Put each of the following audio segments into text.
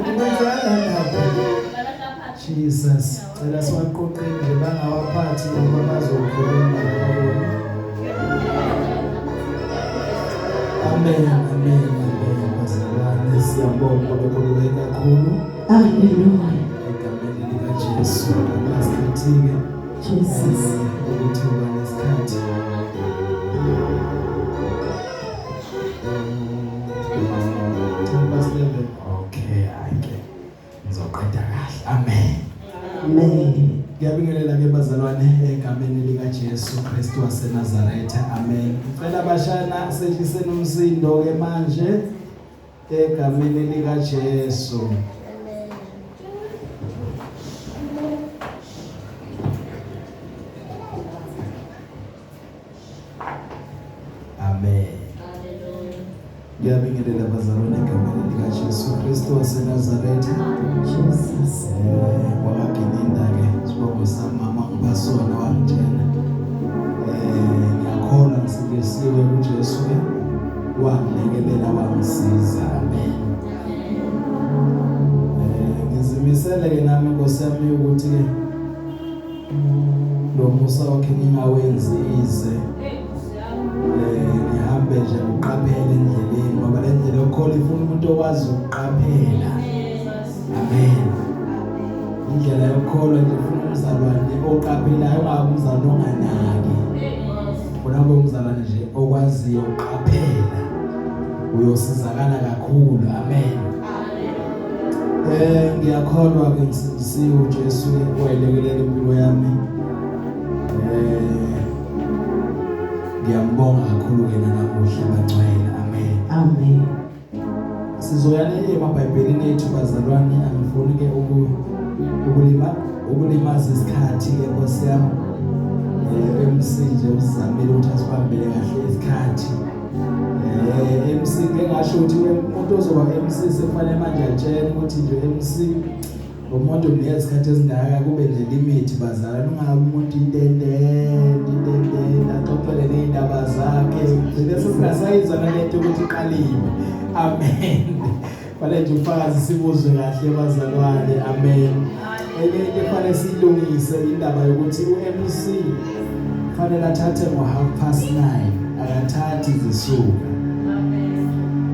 Ukuthi kwenzakalani lapho? Jesus, cela siwaqoqe nje bangawaphathi ngoba bazokhuluma ngabona. Amen, amen, amen. Bazalwane, siyabonga uNkulunkulu kakhulu. Hallelujah. Egameni likaJesu. Asikhathi-ke Jesus. Ukuthi uba nesikhathi. 11:10. Okay, hayi ke. Ngizoqeda kahle. Amen. Amen. Ngiyabingelela ke bazalwane egameni lika Jesu Kristu waseNazaretha. Amen. Ngicela abashana sehliseni umsindo ke manje egameni lika Jesu. Amen. Hallelujah. Ngiyabingelela bazalwane egameni lika Jesu Kristu waseNazaretha. Jesus. WakaGininda ke sibongo sami mama ngibasona wangitshela. Ngiyakholwa ngisindisiwe kuJesu ke wangilekelela wangisiza. Amen. Ngizimisele ke nami Nkosi yami ukuthi ke lo musa wakhe ngingawenzi ize. Ngihambe nje uqaphele endleleni ngoba le ndlela yokukholwa ifuna umuntu okwazi ukuqaphela. Amen. Indlela yokukholwa nje ifuna umzalwane oqaphelayo, ungabi umzalwane onganaki. Funa kube umzalwane nje okwaziyo ukuqaphela. Uyosizakala kakhulu. Amen. Ngiyakholwa ke ngisindisiwe uJesu wayelekelela impilo yami. Ngiyambonga kakhulu ke namuhla bangcwele. Amen. Amen. Sizoyana emaBhayibhelini ethu bazalwane, angifuni ke ukulimaza isikhathi ke Nkosi yami. MC nje uzamile ukuthi asibambele kahle isikhathi. MC ke ngasho ukuthi umuntu ozoba MC sekufanele manje atshele ukuthi nje MC umuntu unesikhathi esingaka kube nje limit bazalwane, ungabe umuntu intende axoxele nezindaba zakhe gcine sesingasayizwa nalento ukuthi iqaliwe. Amen. Fanele nje ufakazi sibuzwe kahle bazalwane. Amen. Enye into efanele siyilungise indaba yokuthi uMC fanele athathe ngo-9:30, akathathi zisuka.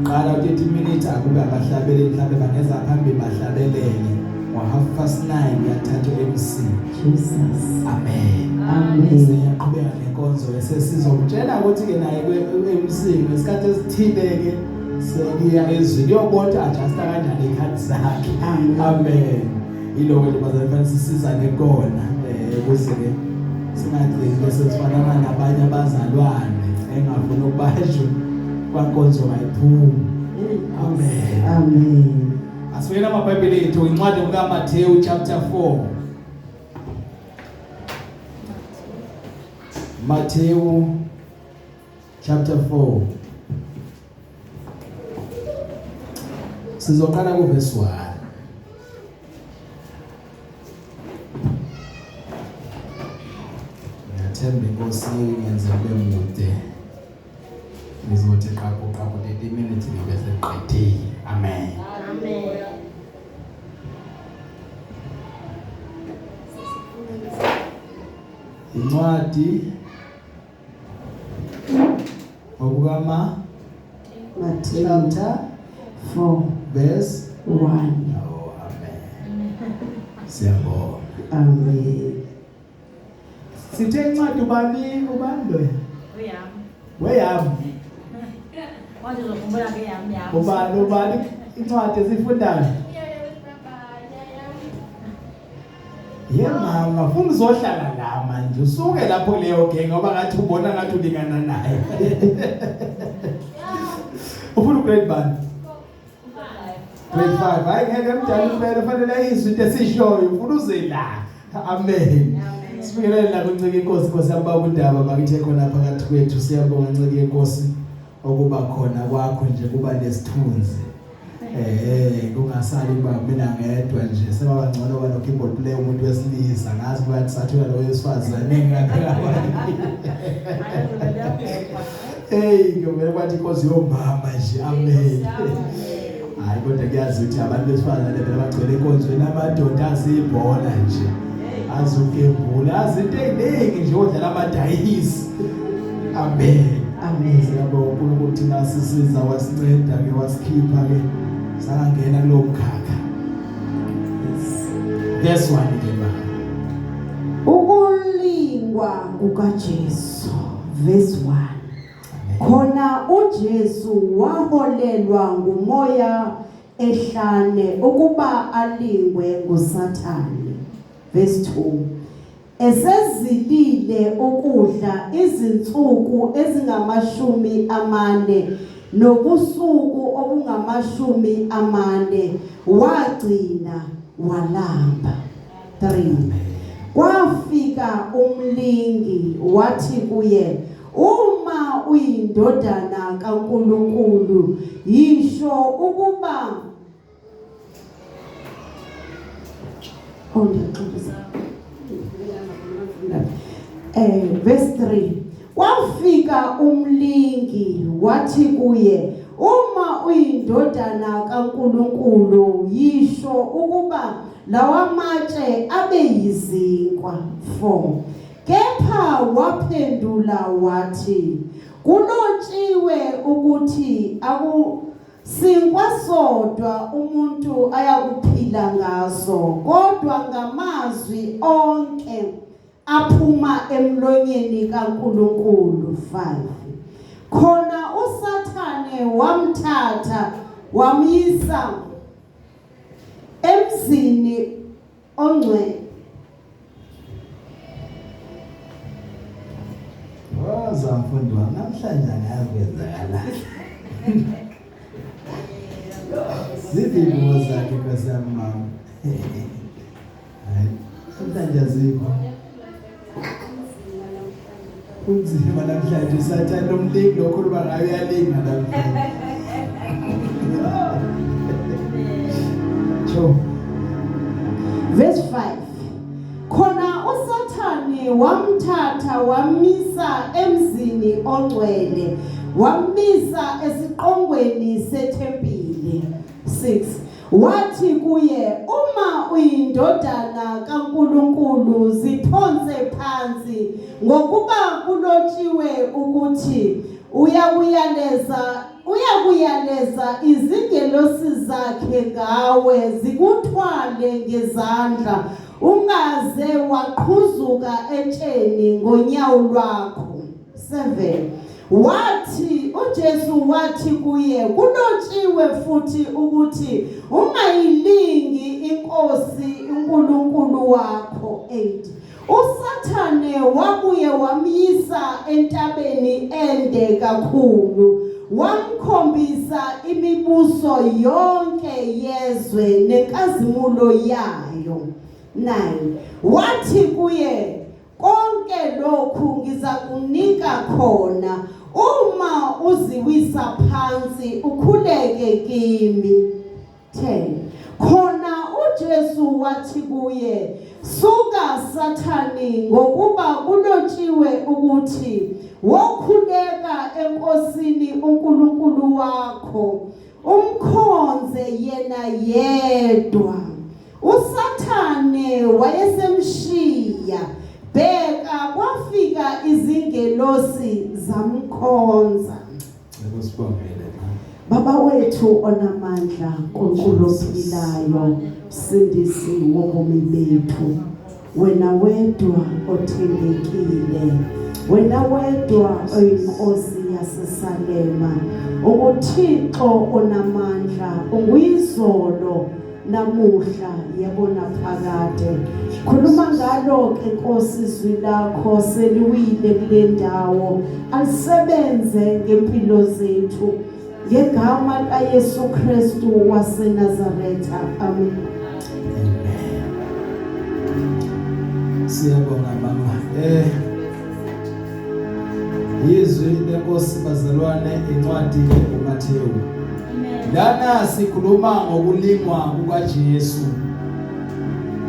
Qala 30 minutes akube abahlabeleli mhlambe bangeza phambili bahlabelele. Ngo-9:30 uyathatha uMC. Jesus. Amen. Amen. Siyaqhubeka nenkonzo bese sizomtshela ukuthi ke naye ku-MC ngesikhathi esithile ke sekuya ezwini uyobona ukuthi adjusta kanjani ikhathi zakhe. Amen. Amen. Yiloko nje bazalwane fanele sisizane kona ukuze ke singagcini bese sifanana nabanye abazalwane engafuni ukubasho kwankonzo ayiphumi. Amen. Amen. Asifike amaBhayibheli ethu incwadi kaMathewu chapter 4. Matthew chapter 4. Sizoqala ku verse 1. Ngiyathemba inkosi ngenze kube mude. Ngizothi qaphu qaphu 30 minutes ngibe sengiqedile. Amen. Amen. Incwadi okukama Matthew chapter 4 verse 1. Oh, amen. Siyabonga. Amen. Sithe incwadi ubani ubani lo? Uyami. Weyami. Manje uzokhumbula ngeyami yami. Ubani ubani incwadi esifundayo? Ye mama, funa uzohlala la manje. Usuke lapho kuleyo gang ngoba ngathi ubona ngathi ulingana naye. Ufuna grade bani? Grade 5. Hayi ngeke mdala impela fanele ayizwe into esishoyo. Ufuna uze la. Amen. Sifikelele la kuncike inkosi Nkosi yami baba udaba bakithe khona phakathi kwethu. Siyabonga ncike inkosi okuba khona kwakho nje kuba nesithunzi. Kungasali kuba mina ngedwa nje sebaba ngcono ba no keyboard player umuntu wesilisa ngazi kuba sathola lo wesifazane ngaphela. Hey, ngivele kwathi inkosi yomama nje. Amen. Hayi, kodwa kuyazi ukuthi abantu besifazane phela bagcwele enkonzweni, amadoda azibhola nje, azukembula, azinto eziningi nje, odlala amadayisi. Amen. Amen. Siyabonga uNkulunkulu, thina sisiza wasinceda ke, wasikhipha ke, sangena kulowo mkhakha. Verse 1 ke ma. Ukulingwa kukaJesu, verse 1. Khona uJesu waholelwa ngumoya ehlane ukuba alingwe nguSathane. Verse 2. Esezilile ukudla izinsuku ezingama-40 nobusuku obungama-40, wagcina walamba. 3. Kwafika umlingi wathi kuye, "Uma uyindodana kaNkuluNkulu, yisho ukuba..." Oh, ngiyaxolisa. Verse 3. Kwafika umlingi wathi kuye, "Uma uyindodana kaNkuluNkulu, yisho ukuba lawa matshe abe yizinkwa." 4. Kepha waphendula wathi, "Kulotshiwe ukuthi aku sinkwa sodwa umuntu ayakuphila ngaso, kodwa ngamazwi onke aphuma emlonyeni kaNkuluNkulu." 5. Khona uSathane wamthatha wamyisa emzini ongcwele. Woza mfundi wami, namhlanje angazi kwenzakala. Ziphi iy'ngubo zakhe, Nkosi yami, mama? Hayi, namhlanje azikho. Kunzima namhlanje, uSathane lomlingi lokhuluma ngayo uyalinga namhlanje. Cho. Verse 5. Khona uSathane wamthatha wamisa emzini ongcwele, wamisa esiqongweni sethempeli. 6. Wathi kuye, "Uma uyindodana kaNkuluNkulu, ziphonse phansi, ngokuba kulotshiwe ukuthi uyakuyaleza izingelosi zakhe ngawe, zikuthwale ngezandla, ungaze waqhuzuka etsheni ngonyawo lwakho." 7. Wathi uJesu wathi kuye, "Kulotshiwe futhi ukuthi ungayilingi inkosi uNkulunkulu wakho." 8. uSathane wabuye wamyisa entabeni ende kakhulu, wamkhombisa imibuso yonke yezwe nenkazimulo yayo. 9. Wathi kuye, "Konke lokhu ngizakunika khona uma uziwisa phansi ukhuleke kimi." 10. Khona uJesu wathi kuye, "Suka, Sathani, ngokuba kulotshiwe ukuthi wokhuleka eNkosini uNkulunkulu wakho, umkhonze yena yedwa." USathane wayesemshiya, bheka, kwafika izingelosi zamkhonza. Cela usibongele ma. Baba wethu onamandla, Nkulunkulu ophilayo, Msindisi wobomi bethu, wena wedwa othembekile, wena wedwa oyinkosi yaseSalema, unguThixo onamandla, unguyizolo, namuhla, yebo naphakade. Khuluma ngalo ke Nkosi, izwi lakho seliwile kule ndawo, alisebenze ngempilo zethu, ngegama kaYesu Kristu waseNazaretha, amen. Amen. Siyabonga mama. Izwi lenkosi bazalwane, incwadi uMathewu. Lana sikhuluma ngokulingwa kukaJesu.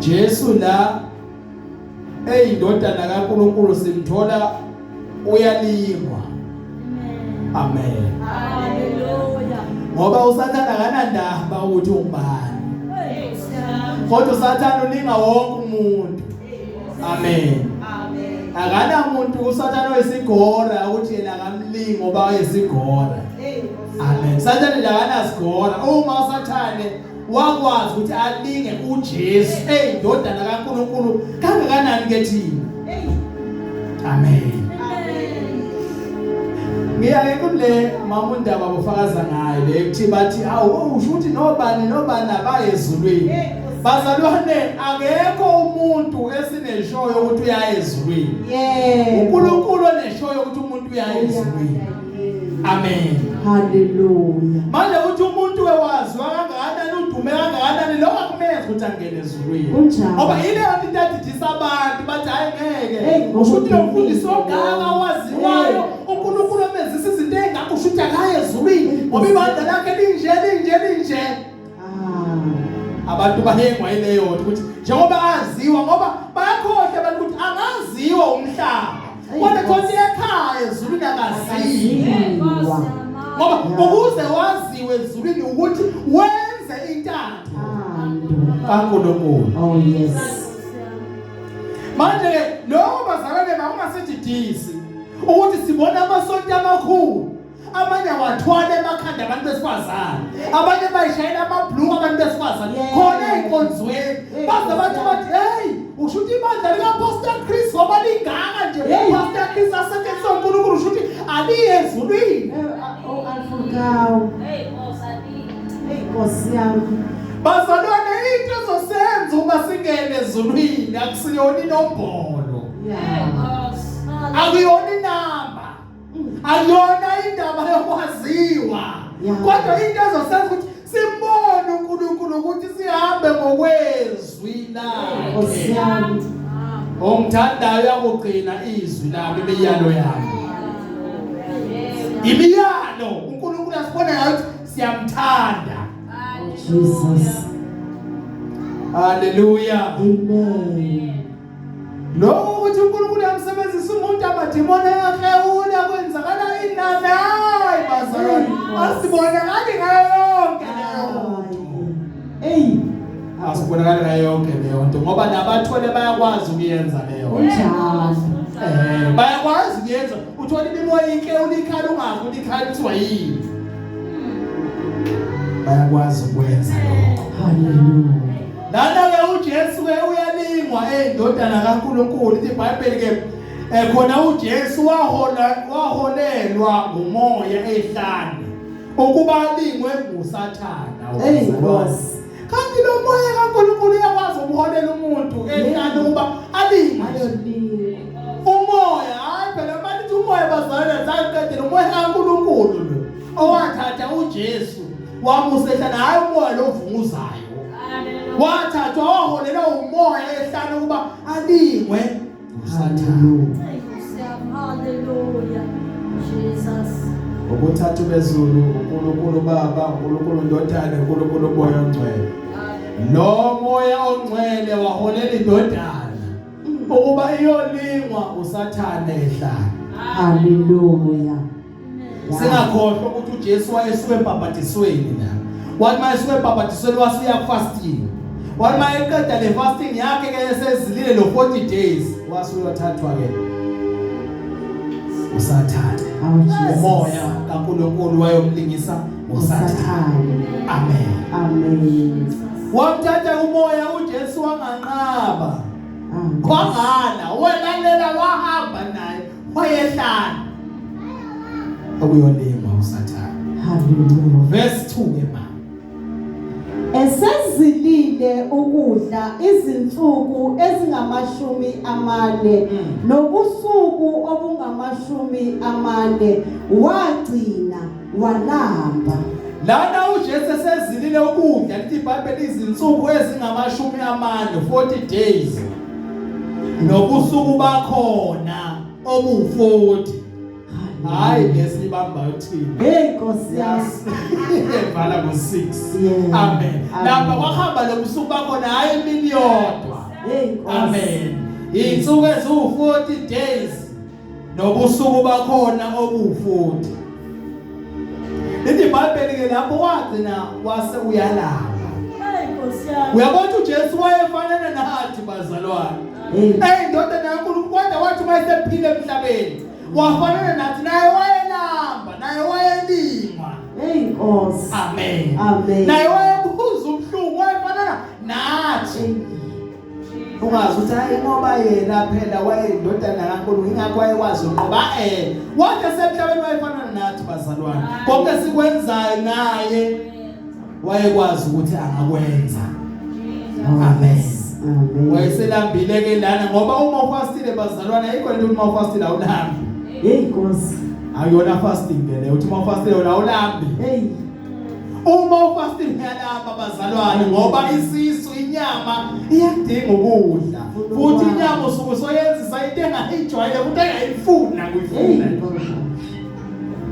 Jesu la eyindodana kaNkuluNkulu simthola uyalingwa. Amen. Hallelujah. Ngoba uSathane akanandaba ukuthi ungubani. Kodwa uSathane ulinga wonke umuntu. Amen. Amen. Akanamuntu uSathane oyisigora ukuthi yena akamlingi ngoba uyisigora. Amen. Sathane nje akanasigora. Uma uSathane wakwazi ukuthi alinge uJesu eyindodana kaNkuluNkulu kangakanani ke thina? Amen. Ngiyake kule mama undaba bofakaza ngayo le kuthi bathi awu usho ukuthi nobani nobani abaye ezulwini. Bazalwane, akekho umuntu esineshoyo ukuthi uya ezulwini. Yebo. uNkulunkulu oneshoyo ukuthi umuntu uya ezulwini. Amen. Hallelujah. Manje ukuthi umuntu wewaziwa kangakanani, udume kangakanani, lokho akumenzi ukuthi angene ezulwini. Kunjalo. Ngoba ile nto into adidisa abantu bathi hayi ngeke. Hey, Usho ukuthi lo mfundisi ngoba ongaka waziwayo, uNkulunkulu omenzisa izinto ezingaka, usho ukuthi akaye ezulwini ngoba ibandla lakhe linje linje linje. Ah. Abantu bahengwa yileyo nto ukuthi njengoba aziwa, ngoba bayakhohlwa abantu ukuthi angaziwa umhlaba. Kodwa khothi ekhaya ezulwini akaziwa. Ngoba ukuze waziwe ezulwini ukuthi wenze intando Thando. kaNkulunkulu. Oh yes. Manje ke lokho bazalwane makungasididisi ukuthi sibona amasonto amakhulu, amanye awathwala emakhanda abantu besifazane, abanye bayishayela amabhluku abantu besifazane khona ey'nkonzweni, baze bathi bathi hey, usho ukuthi ibandla likaPastor Chris ngoba lingaka nje, Pastor Chris asetshenziswa uNkulunkulu, usho ukuthi aliye ezulwini. Oh Alfukao. Hey Nkosi yami. Bazalwane, into ezosenza uma singene ezulwini akusiyona inombolo, Yeah. akuyona inamba, akuyona indaba yokwaziwa, kodwa into ezosenza ukuthi simbone uNkulunkulu ukuthi sihambe ngokwezwi Nkosi lakhe. yami. Ongithandayo uyakugcina izwi lami, imiyalo yami. Imiyalo uNkulunkulu asibona ngayo ukuthi siyamthanda. Oh Jesus. Haleluya. Amen. Lokho ukuthi uNkulunkulu uyamsebenzisa umuntu, amadimoni ayaklewula, kwenzakala inani. Hayi bazalwane, asibonakali ngayo yonke leyo nto. Hey. Asibonakali ngayo yonke leyo nto ngoba nabathole bayakwazi ukuyenza leyo nto. Kunjalo. Bayakwazi ukuyenza. Uthola imimoya iklewula ikhala, ungazi ukuthi ikhala kuthiwa yini. Bayakwazi ukwenza lokho. Hallelujah. Lana ke uJesu ke uyalingwa eyindodana kaNkuluNkulu. Ithi iBhayibheli ke khona uJesu waholelwa ngumoya ehlane ukuba alingwe nguSathana. Hey Nkosi. Kanti lo moya kaNkuluNkulu uyakwazi ukuholela umuntu ehlane ukuba alingwe. Ayolingwa. Umoya, hayi phela manje umoya bazalwane zaqedela umoya kaNkuluNkulu lo owathatha uJesu wamusa ehlane, hayi umoya lo ovunguzayo. Wathathwa waholelwa umoya ehlane ukuba alingwe uSathane. Hallelujah. Jesus. Ubuthathu bezulu, uNkulunkulu Baba, uNkulunkulu Ndodana, uNkulunkulu Moya oNgcwele. Lo Moya oNgcwele waholela indodana ukuba iyolingwa uSathane ehlane. Hallelujah. Singakhohlwa ukuthi uJesu wayesuke ebhabhatisweni la. Wathi mayesuke ebhabhatisweni wasuya fasting. Wathi mayeqeda le fasting yakhe ke esezilile lo 40 days wasuyothathwa ke uSathane. Oh Jesus. Umoya kaNkuluNkulu wayomlingisa uSathane. Usathane. Amen. Amen. Wamthatha umoya uJesu wanganqaba. Amen. Kwangala welalela wahamba naye wayehlala. Okuyolingwa uSathane. Hallelujah. Verse 2 ke ma. Esezilile ukudla izinsuku ezingama-40 nobusuku obungama-40 wagcina walamba. Lana uJesu esezilile ukudla, lithi iBhayibheli izinsuku ezingama-40, 40 days. Nobusuku bakhona obu40. Hayi lesibambayo thina. Hey Nkosi yami. Evala ngo6. Yeah. Amen. Amen. Lapha kwahamba lobusuku bakhona hayi imini yodwa. Hey Nkosi. Amen. Insuku eziwu40 days nobusuku bakhona obu40. Lithi iBhayibheli ke lapho wagcina wase uyalamba. Hey Nkosi yami. Uyabona uJesu wayefanana nathi bazalwane. Hey. Indodana kaNkulunkulu kodwa wathi uma esephila emhlabeni wafanana nathi naye wayelamba naye wayelingwa. Hey Nkosi. Amen. Amen. Naye wayebuza ubuhlungu wayefanana nathi. Hey. Ungazi ukuthi hayi ngoba yena phela wayeyindodana kaNkulunkulu ingakho wayekwazi ukunqoba wathi esemhlabeni wayefanana nathi bazalwane. Konke sikwenzayo naye wayekwazi ukuthi angakwenza. Amen. Amen. Wayeselambile ke lana ngoba uma ufastile bazalwane ayikho lento uma ufastile awulambi. Hey Nkosi. Ayona fasting ke leyo uthi uma ufastile wena awulambi. Hey. Uma ufastile uyalamba bazalwane ngoba isisu inyama iyadinga ukudla. Futhi inyama usuke usoyenzisa into engayijwayele futhi engayifuni Hey nakuyifuna. Nkosi.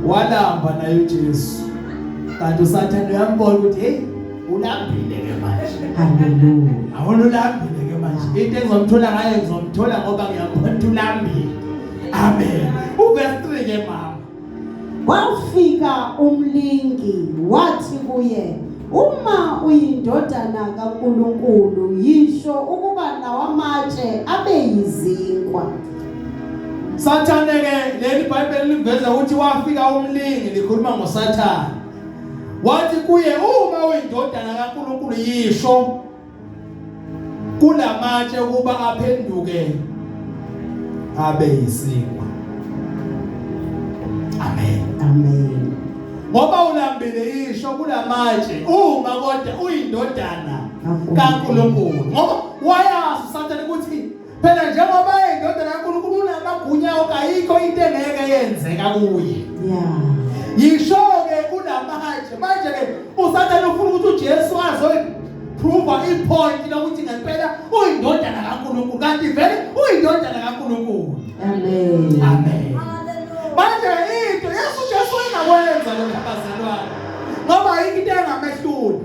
Walamba naye uJesu. Kanti uSathane uyambona ukuthi hey ulambile ke manje. Hallelujah. Awona ulambile ke manje. Into engizomthola ngayo ngizomthola ngoba ngiyambona ukuthi ulambile. Amen. Uverse 3 ke mama. Kwafika umlingi wathi kuye, uma uyindodana kaNkuluNkulu yisho ukuba lawa matshe abe yizinkwa. Sathane ke leli iBhayibheli liveza ukuthi wafika umlingi likhuluma ngoSathane. Wathi kuye uma uyindodana kaNkuluNkulu yisho kulamatshe ukuba aphenduke abe yisinkwa. Amen. Amen. Ngoba ulambile yisho kulamatshe uma kodwa uyindodana kaNkuluNkulu. Ngoba wayazi uSathane ukuthi phela njengoba eyindodana kaNkuluNkulu unamagunya okayikho into engeke yenzeka kuye. Yeah. Yisho ke kulamatshe manje ke uSathane ufuna ukuthi uJesu azoyiprove ipoint lokuthi ngempela uyindodana kaNkuluNkulu kanti vele uyindodana kaNkuluNkulu. Amen. Amen. Hallelujah. Manje into Yesu Jesu engakwenza lokho abazalwane ngoba ayikho into engamehluli.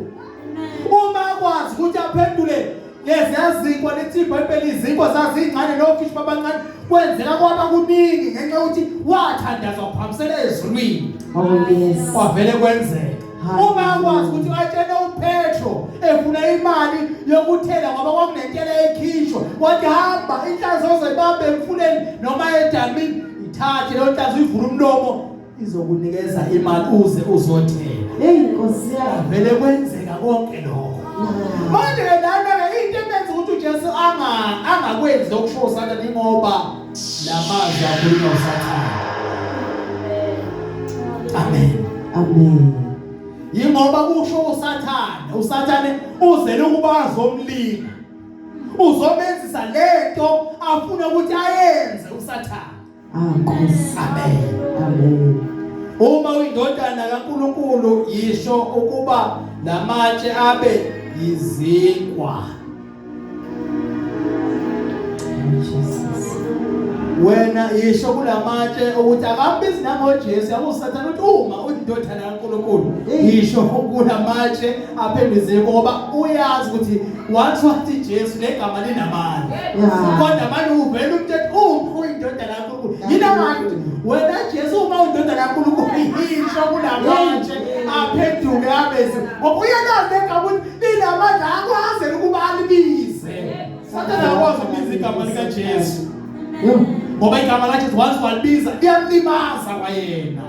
Uma akwazi ukuthi aphendule lezi zinkwa lethi iBhayibheli izinkwa zazincane nofish babancane kwenzeka kwaba kuningi ngenxa yokuthi wathandaza waphamisela ezulwini. Oh yes. Kwavele kwenzeka. Uma akwazi ukuthi atshele uPetro efuna imali yokuthela ngoba kwakunentela ekhishwa wathi hamba inhlanzi ozoyibamba emfuleni noma edamini ithathe leyo nhlanzi uyivule umlomo izokunikeza imali uze uzothela. Hey Nkosi yami. Vele kwenzeka konke lokho. Yeah. Manje ke lana ke into emenza ukuthi uJesu angakwenzi okusho uSathane ngoba lamazwi akhulunywa uSathane. Amen. Amen. Yingoba kusho uSathane, uSathane uzele ukuba azomlinga. Uzomenzisa lento afuna ukuthi ayenze uSathane. Ah Nkosi. Amen. Amen. Uma uyindodana kaNkuluNkulu yisho ukuba lamatshe abe yizinkwa. Jesus. Wena yisho kulamatshe ukuthi akambizi nangoJesu yakusathana ukuthi uma uyindodana kaNkuluNkulu yisho kulamatshe aphenduke izinkwa ngoba uyazi ukuthi once wathi Jesu legama linamandla. Yeah. Kodwa manje uvela umthetho uma uyindodana kaNkuluNkulu. Yini manje ukuthi wena Jesu uma uyindodana kaNkuluNkulu yisho kulamatshe aphenduke abe izinkwa. Ngoba uyalazi legama ukuthi linamandla akwazi ukuba alibize. Sathane akwazi ukubiza igama likaJesu. Yo. Ngoba igama laJesu once walibiza liyamlimaza kwayena.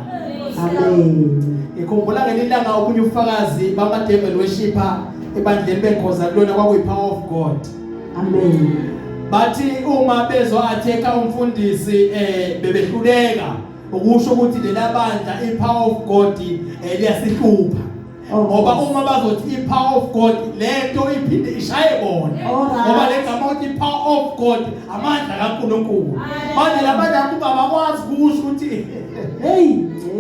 Amen. Ngikhumbula ngelinye ilanga okunye ubufakazi bama devil worshipper ebandleni benkhoza kulona kwakuyi power of God. Amen. Bathi uma bezwa atheka umfundisi bebehluleka ukusho ukuthi lela bandla ipower of God liyasihlupha. Oh. Ngoba uma bazothi ipower of God lento iphinde ishaye bona. Alright. Ngoba legama uthi power of God amandla kaNkuluNkulu. Manje labandla kuba bakwazi kusho ukuthi Hey.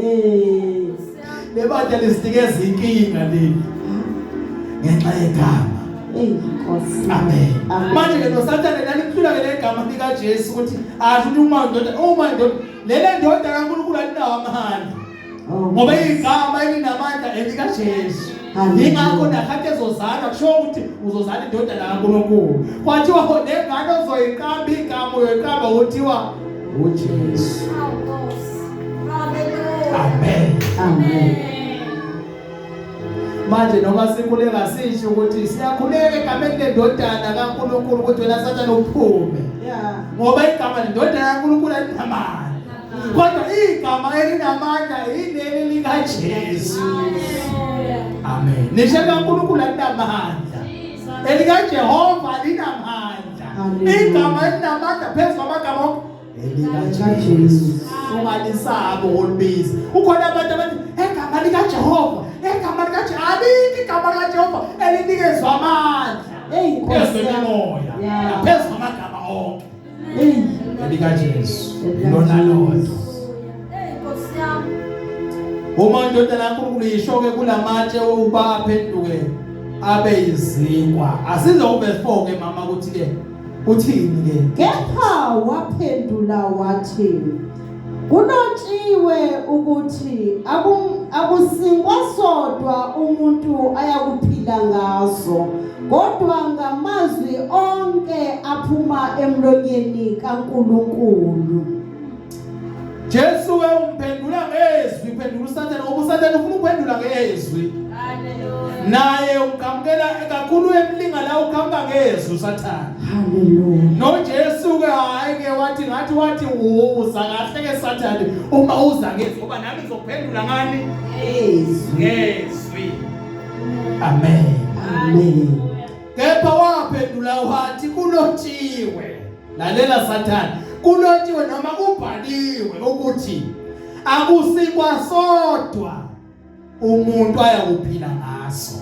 Hey. lebandla lisinikeza inkinga leli ngenxa yegama. Hey Nkosi. Amen. Amen. Manje ke noSathane lalikhula ke legama lika Jesu ukuthi asho ukuthi uma indoda uma indoda lele ndoda kaNkuluNkulu alinawo amandla. Oh. Ngoba igama elinamandla elika Jesu. Hallelujah. Ingakho nakhathi ezozalwa kusho ukuthi uzozala indodana kaNkuluNkulu. Kwathiwa nengane ozoyiqamba igama uyoyiqamba uthiwa uJesu. Hallelujah. Amen. Amen. Manje noma sikhuleka sisho ukuthi siyakhuleka egameni lendodana kaNkulunkulu ukuthi wena Sathane uphume. Yeah. Ngoba igama lendodana kaNkulunkulu alinamandla. Kodwa igama elinamandla yileli likaJesu. Amen. Nisho kaNkulunkulu alinamandla. ElikaJehova linamandla. Hallelujah. Igama elinamandla phezu kwamagama onke elikaJesu. Ungalisabi ukulibiza. Ukhona abantu abathi egama likaJehova, egama likaJehova, alikho igama likaJehova elinikezwa amandla. Hey Phezu Nkosi yami. kwemimoya, Yeah. naphezu kwamagama onke. Hey. ElikaJesu. Lona lodwa. Uma indodana kaNkulunkulu isho ke kulamatshe ukuba aphenduke abe yizinkwa. Asize uverse 4 ke mama ukuthi ke uthini ke? Kepha waphendula wathi kulotshiwe ukuthi akusinkwa sodwa umuntu ayakuphila ngaso kodwa ngamazwi onke aphuma emlonyeni kaNkulunkulu. Jesu ke umphendula ngezwi, uphendula uSathane ngoba uSathane ufuna ukuphendula ngezwi. Naye uqhamukela kakhulu emlinga la uqhamuka ngezwi uSathane. Hallelujah. NoJesu ke hayi ke wathi ngathi wathi uza kahle ke Sathane uma uza ngezwi ngoba nami ngizophendula ngani? Ezwi. Ngezwi. Amen. Amen. Kepha waphendula wathi kulotshiwe. Lalela Sathane, kulotshiwe noma kubhaliwe ukuthi akusikwa sodwa umuntu ayakuphila ngaso.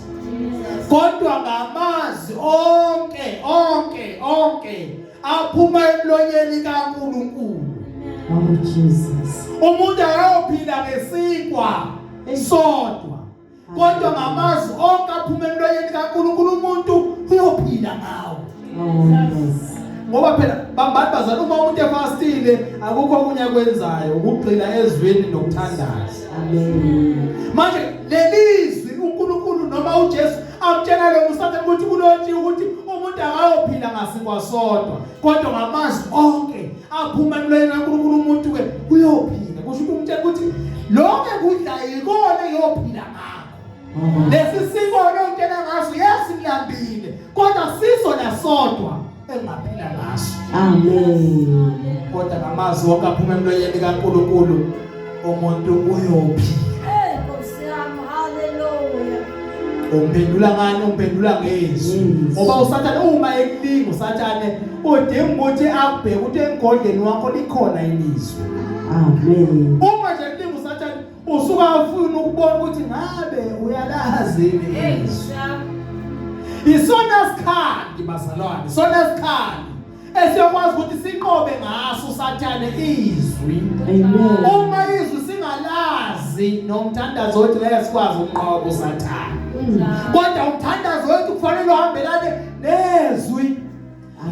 Kodwa ngamazwi onke onke onke aphuma emlonyeni kaNkulunkulu. Oh Jesus. Umuntu akayophila ngesinkwa sodwa. Kodwa ngamazwi onke aphuma emlonyeni kaNkulunkulu umuntu uyophila ngawo. Oh yes. Ngoba phela bambani bazali uma umuntu efastile akukho okunye akwenzayo ukugxila ezwini nokuthandaza. Amen. Manje lelizwi uNkulunkulu noma uJesu amtshela lo uSathane ukuthi kulotshiwe ukuthi umuntu akayophila ngasinkwa sodwa kodwa ngamazwi onke aphuma emlonyeni kaNkulunkulu umuntu ke uyophila. Kusho ukuthi umtshela ukuthi lonke kudla yikona eyophila ngakho. Oh. Lesi sikolo ongitshela ngaso yes ngilambile kodwa siso nasodwa engaphila ngaso. Amen. Kodwa ngamazwi wonke aphuma emlonyeni kaNkulunkulu umuntu uyophila. Umphendula ngani? Umphendula ngezwi. Yes. Ngoba uSathane uma ekulinga uSathane udinga ukuthi akubheke ukuthi emgodleni wakho likhona ilizwi. Amen. Uma nje kulinga uSathane usuka ufuna ukubona ukuthi ngabe uyalazi yini izwi. Isona sikhali bazalwane, isona sikhali esiyokwazi ukuthi siqobe ngaso uSathane izwi. Amen. Uma izwi singalazi nomthandazo wethu ngeke sikwazi ukunqoba uSathane. Kodwa umthandazo wethu kufanele uhambelane nezwi.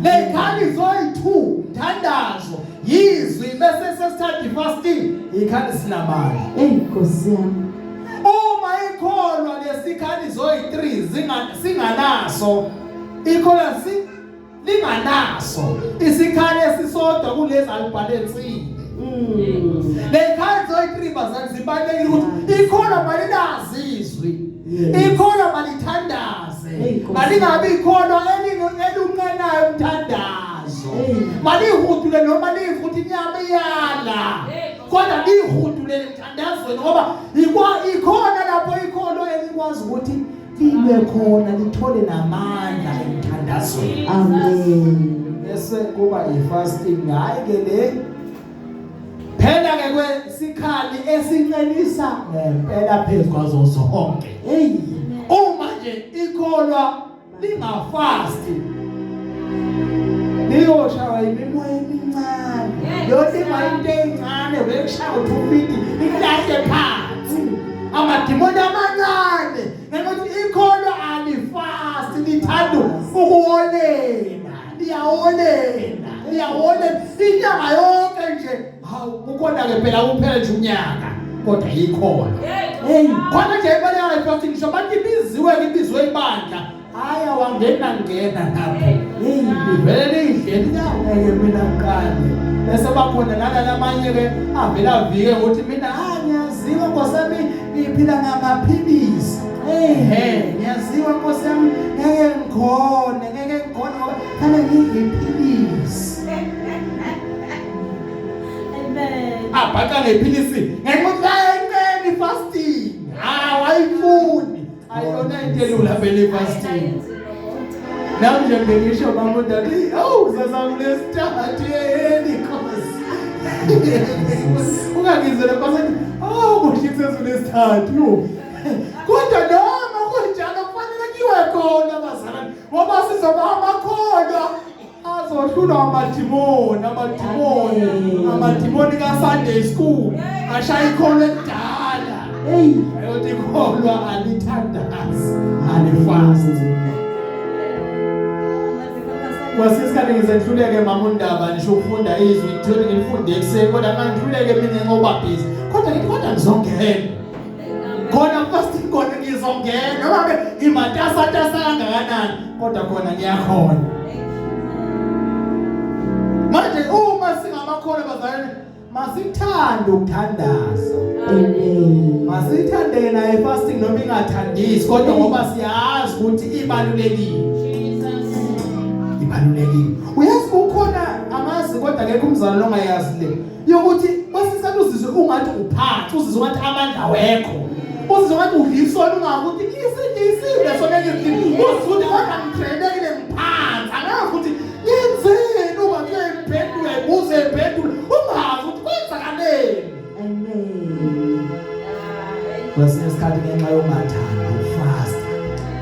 Lezikhali zoyi-2 umthandazo yizwi bese sesithatha ifasting ikhali sinamandla. Hey Nkosi yami. Uma ikholwa lesikhali zoyi-3 singanaso ikholwa linganaso isikhali esisodwa kulezi alibhalensile. Lezikhali zoyi-3 bazali zibalulekile ukuthi ikholwa malilazi izwi. Yes. Ikholwa malithandaze. Hey, Nkosi. Malingabi ikholwa elunqenayo umthandazo. Hey. Malihudule noma liyifuthi inyama iyala. Kodwa lihudule emthandazweni ngoba ikhona lapho ikholwa elikwazi ukuthi libe khona lithole namandla emthandazweni. Amen. Bese kuba ifasting hayi ke le phela ke kwesikhali esincelisa ngempela phezu kwazo zonke. Hey. Uma nje ikholwa lingafasti liyoshawa imimoya emincane yolima into encane bekushaya u250 ikulahle phansi amadimoni amancane ngenxa ikholwa alifasti lithanda ukuwolela liyawolela liyawolela inyanga yonke nje hawu kukhona ke phela kuphela nje unyaka kodwa ikholwa Hey. khona nje imali yayo ngisho bathi ibiziwe ibizwe ibandla hhayi awangena ngena lapho Hey. ivele liyidleli ngeke mina ngiqale bese bakhona nalalamanye ke avele avike ukuthi mina ngiyaziwa nkosami ngiphila ngamaphilisi. Ehe, ngiyaziwa Nkosi yami, ngeke ngikhone, ngeke ngikhone ngoba fanele ngidle iphilisi. Amen. Abhaqa ngephilisi ngenxa yokuthi ayinceni fasting. Hawu ayifuni. Ayona into elula phela ifasting. Nami nje bengisho mama udade, awu kusasa kulesithathu yeni Nkosi. Ungangizela Nkosi, awu kusho kusasa kulesithathu. Kodwa noma kunjalo kufanele kuyiwe khona bazalwane ngoba sizoba amakholwa azohlulwa amadimoni, amadimoni, amadimoni ka-Sunday school ashaya ikholwa elidala. Hey. Ayothi ikholwa alithandazi, alifasti. Kwesinye isikhathi ngize ngihluleke mama uNdaba ngisho ukufunda izwi ngithole ngilifunde ekuseni kodwa ngangihluleke mina ngoba busy. Kodwa ngithi kodwa ngizongena. Khona fasting khona ngizongena noma ke ngimatasatasa kangakanani kodwa khona ngiyakhona. Manje uma singamakholwa bazalwane masithande ukuthandaza. Amen. Masithande naye fasting noma ingathandisi kodwa ngoba siyazi ukuthi ibalulekile. Ibalulekile. Uyazi kukhona amazi kodwa akekho umzalwane ongayazi le yokuthi kwesinye uzizwe ungathi uphansi, uzizwe ungathi amandla awekho. Uzizwe ungathi udlisona ungakuthi ngisidlisile sona ngidlisile. Uzizwe ukuthi kodwa ngitrenekile ngiphansi. Angazi ukuthi ngenzeni uma ngiyiphendule buze iphendule ungazi ukuthi kwenzakaleni. Amen. Kwesinye isikhathi ngenxa yokungathandi ukufasta.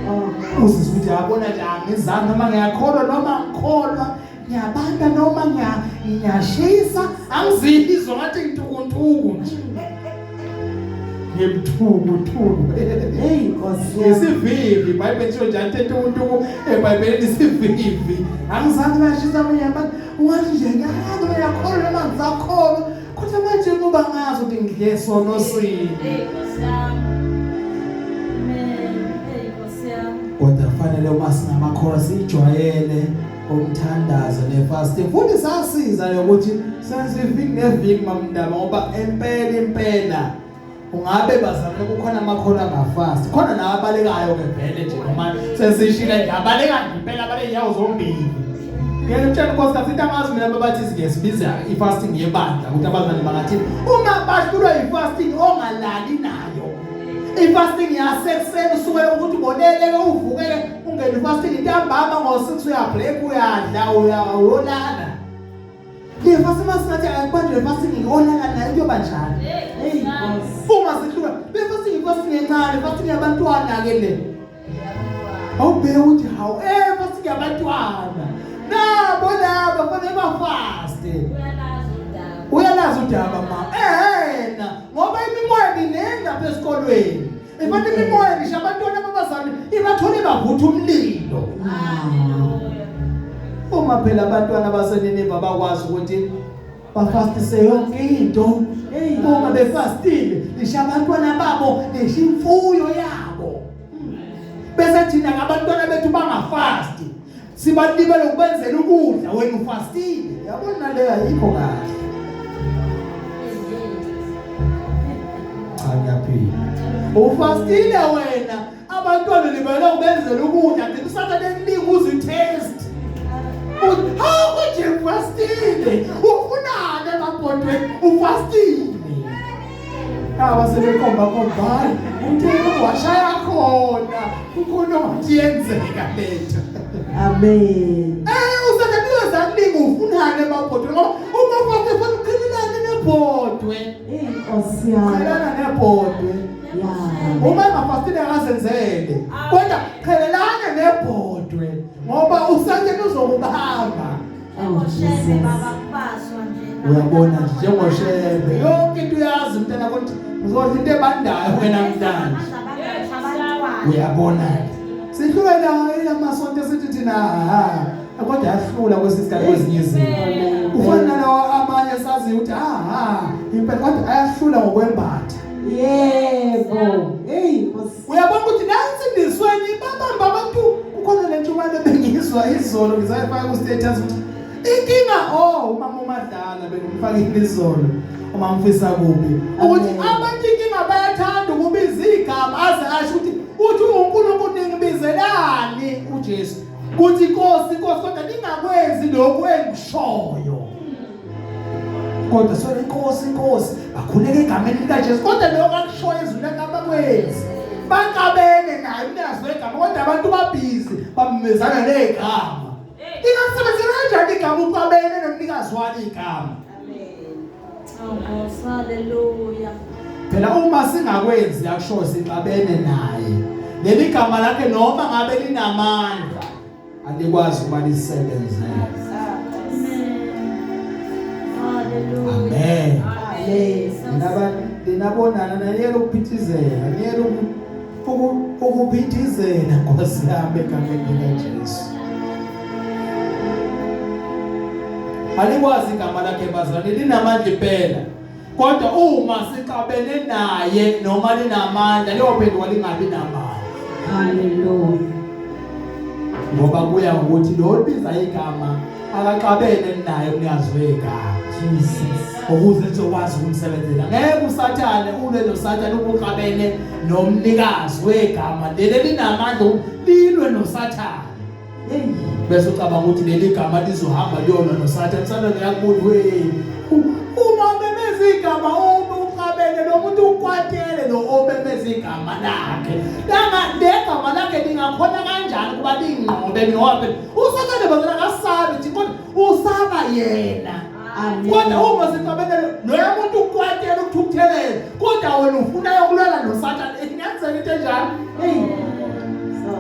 Oh. Uzizwe ukuthi yabona nje angizange noma ngiyakholwa noma ngikholwa ngiyabanda noma ngiyashisa angizizwa ngathi ngitukuntuku nje ngimthukuthungu. Hey Nkosi yami. Ngisivivi iBhayibheli lisho njalo into entukuntuku eBhayibhelini isivivi. Angizange ngashisa abanye abantu ungathi nje ngiyazi noma ngiyakholwa noma ngisakholwa kodwa manje ngoba ngazi ukuthi ngidle sono sini. Kodwa kufanele uma singamakholwa sijwayele umthandazo nefasting futhi sasiza yokuthi senze iviki neviki mamndaba ngoba empela impela ungabe bazalwane kukhona amakholwa angafasti khona nababalekayo ke vele nje noma sesishile nje abaleka nje impela abaleka inyawo zombili. Ngeke utshele Nkosi kathi into angazi mina babathi sike sibiza ifasting yebandla ukuthi abazali bangathini uma bahlulwa ifasting ongalali nayo. Ifasting yasekuseni usuke ukuthi uboneleke uvukele ungene ifasting ntambama ngo6 uyabreak uyadla uyolala. Le fasting masingathi akubanjwe fasting olala nayo kuyoba njani? Hey Nkosi. Uma sihlula le fasting ifasting encane fasting yabantwana ke le. Awubheke ukuthi hawu fasting yabantwana. Nabo laba fanele bafaste. Uyalazi udaba ma. Ehena ngoba imimoya miningi lapha esikolweni. Ifanele imimoya ngisho abantwana ababazali ibathole bavutha umlilo. Uma phela abantwana baseNiniva bakwazi ukuthi bafastise yonke into. Uma befastile lisha abantwana babo lisha imfuyo yabo. Bese thina ngabantwana bethu bangafasti. Sibalibele ukubenzela ukudla wena ufastile. Yabona le ayikho kahle. Cha ngiyaphila. Ufastile wena abantwana libele ukubenzela ukudla gcina usathane ekulinga uzitest. Hawu nje ufastile. Ufunani emabhodweni ufastile. Aba sebekhomba khomba uthe washaya khona kukhona ongathi yenzeka lethu. Amen. Usathane uzakulinga ufunani emabhodweni ngoba uma ufastile ufuna uqhelelane nebhodwe. Hey Nkosi yami. Qhelelana nebhodwe. Yeah. Uma engafastile akazenzele. Kodwa qhelelana nebhodwe ngoba usathane uzokubamba. Oh Jesus. Uyabona nje njengoshebe yonke into uyazi mntana kodwa uzodla into ebandayo wena mntana. Uyabona sihlule la amasonto esithi thina ha kodwa yahlula kwesinye isikhathi kwezinye izinto. Ufana nawo amanye sazi ukuthi ha impela kodwa ayahlula ngokwembatha. Yebo. Hey Nkosi. Uyabona ukuthi nansindisweni babamba abantu kukhona le ntshumayelo bengizwa izolo ngizayifaka ku status ukuthi inkinga umama uMadlala bengimfakile izolo uma ngifisa kubi ukuthi abantu inkinga bayathanda ukubiza igama aze asho ukuthi Uthi uNkulunkulu ningibizelani uJesu kuthi inkosi inkosi kodwa ningakwenzi lokhu engishoyo. Kodwa sona inkosi inkosi bakhuleka egameni likaJesu kodwa lokho akushoyo ezwini lakhe abakwenzi. Baxabene naye umnikazi wegama kodwa abantu babhizi bamemezana negama. Ingasebenzela kanjani igama uxabene nomnikazi walo igama? Oh, hallelujah. Phela uma singakwenzi akusho sixabene naye. Leli gama lakhe noma ngabe linamandla alikwazi ukuba lisebenzele. Amen. Hallelujah. Amen. Amen. Naba linabonana nayeke ukuphithizela, niyeke ukuphithizela Nkosi yami egameni likaJesu. Alikwazi igama lakhe bazalwane linamandla impela. Kodwa uma sixabene naye noma linamandla liyophenduka lingabi namandla. Hallelujah. Ngoba kuya ngokuthi lo libiza igama akaxabene naye umnikazi wegama. Jesus. Ukuze uzokwazi ukumsebenzela. Ngeke uSathane ulwe noSathane ubuxabene nomnikazi wegama leli linamandla lilwe noSathane. Hey. Bese ucabanga ukuthi leli gama lizohamba liyolwa noSathane. uSathane uyakubuza we uma memeza igama uma uxabene lo muntu ukwatele lo omemeza igama lakhe. Langa legama lakhe lingakhona kanjani kuba lingqobe ngoba uSathane bazana akasabi nje kodwa usaba yena. Amen. Kodwa uma sixabene loya muntu ukwatele ukuthukuthelele kodwa wena ufuna yokulwela noSathane ingenzeka into enjani? Hey. So.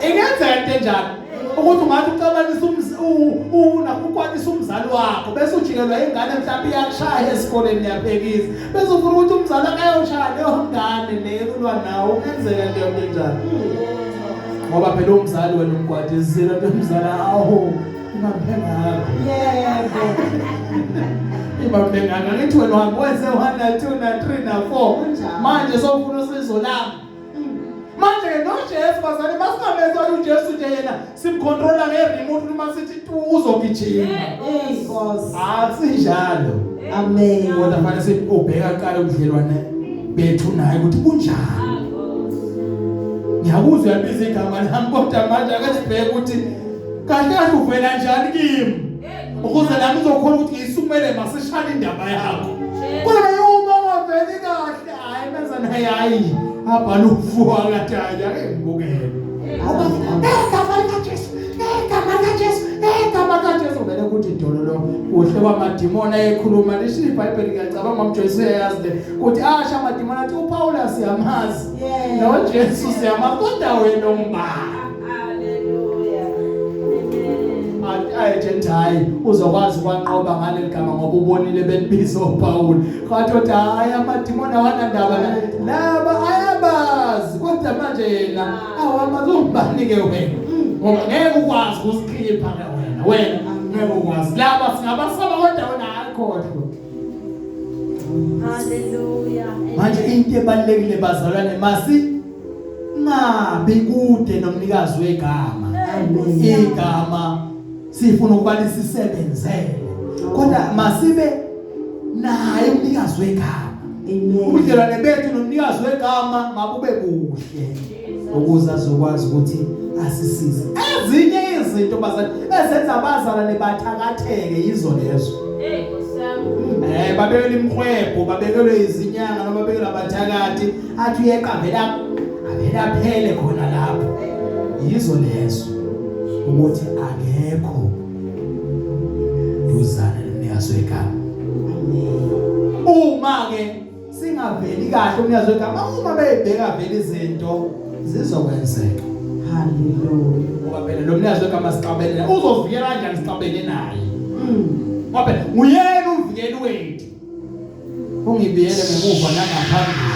Ingenzeka into enjani? Ukuthi ungathi uxabanisa ukwatisa umzali wakho bese ujikelwa ingane mhlawumbe iyakushaya esikoleni yaphekisa bese ufuna ukuthi umzali wakho ayoshaya leyo ngane leyo kulwa nawo. Ungenzeka leyo nto enjani? Ngoba phela umzali wena umkwatisile nto umzali awu ibambe ngakho. Yebo. Ibambe ngakho ngithi wena uhambe wenze 1 na 2 na 3 na 4 Kunjalo. manje sofuna usizo lami. Manje ke noJesu bazali masingamezwa uJesu nje yena simcontrola ngeremote uma sithi tu uzogijima. Hey Nkosi. Akusinjalo. Amen. Kodwa fanele sibheka kuqala ubudlelwane bethu naye ukuthi kunjani. Ngiyakuzwa uyabiza igama lami kodwa manje ake sibheke ukuthi kahle kahle uvela njani kimi. Ukuze nami uzokhona ukuthi ngiyisukumele masishane indaba yakho. Kodwa uma ungaveli kahle hayi benza naye hayi abhala ufuwa kathi hayi ake ngibukele. Ngoba egama likaJesu, egama likaJesu, egama likaJesu vele kuthi dololo kuhle kwamadimoni ayekhuluma lisho iBhayibheli ngiyacabanga uJesu uyayazi le kuthi asha amadimoni athi uPaulus siyamazi Yeah. noJesu siyamazi kodwa wena ungubani? Hallelujah. Amen. Athi hayi uzokwazi ukwanqoba ngaleli gama ngoba ubonile belibiza uPaul. Kwathi uthi hayi amadimoni awanandaba laba ayabazi kodwa manje yena awamazi ungubani ke wena. Ngoba ngeke ukwazi ukusikhipha ke wena. Wena ngeke ukwazi. Laba singabasaba kodwa wena ayikhohlwa. Hallelujah. Manje into ebalulekile bazalwane masi ngabi kude nomnikazi wegama. Amen. Igama sifuna ukuba lisisebenzele. Kodwa masibe naye umnikazi wegama. Amen. Ubudlelwane bethu nomnikazi wegama mabube kuhle ukuze azokwazi ukuthi asisize. Ezinye izinto bazali ezenza abazalwane bathakatheke yizo lezo. Hey, Nkosi yami. Babekelwe imkhwebho, babekelwe izinyanga noma babekelwe abathakathi athi uyeqa vela avela phele khona lapho. Yizo lezo ukuthi akekho duzane nomnikazi wegama. Amen. Uma ke singaveli kahle umnikazi wegama uma beyibheka vele izinto zizokwenzeka. Hallelujah. Ngoba phela lo mnikazi wegama sixabene naye uzovikela kanjani sixabene naye? Ngoba phela nguyena umvikeli wethu. Ungibiyele ngemuva nangaphambili.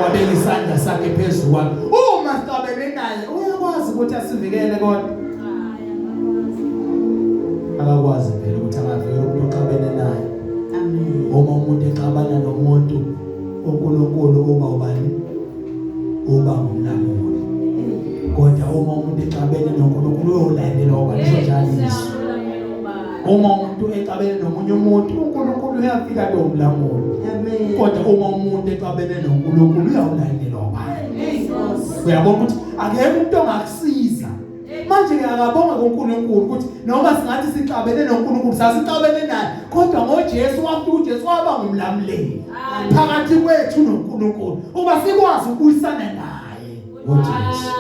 Wabeka isandla sakhe phezulu kwami. Uma sixabene naye uyakwazi ukuthi asivikele kodwa Hayi, angakwazi. akakwazi phela ukuthi angavikela umuntu oxabene naye. Amen. Uma umuntu exabana nomuntu uNkulunkulu uba ubani? Uba ngumlamuli. Kodwa uma umuntu exabene noNkulunkulu uyolandela ngoba lisho njalo izwi. Uma umuntu exabene nomunye umuntu uNkulunkulu uyafika lo mlamuli. Amen. Kodwa uma umuntu exabene noNkulunkulu uyawulandela ubani? Uyabona ukuthi akekho umuntu ongakusiza. Manje ke akabonga kuNkulunkulu ukuthi noma singathi sixabene noNkulunkulu, sasixabene naye, kodwa ngoJesu wafika, uJesu waba ngumlamuleli phakathi kwethu noNkulunkulu, uba sikwazi ukubuyisana naye ngoJesu.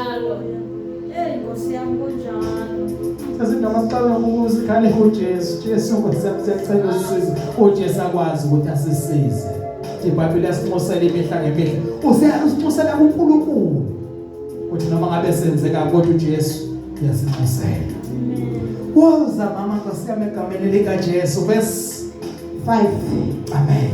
Hey Nkosi yami, kunjalo. Sasithi noma sixabene noNkulunkulu, sikhale kuJesu, "Jesu, Nkosi yami, siyacela usisize." uJesu akwazi ukuthi asisize. IBhayibheli yasinxusela imihla ngemihla, usinxusela kuNkulunkulu, uthi noma ngabe senzeka, kodwa uJesu uyasinxusela. Woza mama, Nkosi yami, egameni likaJesu, verse 5. Amen.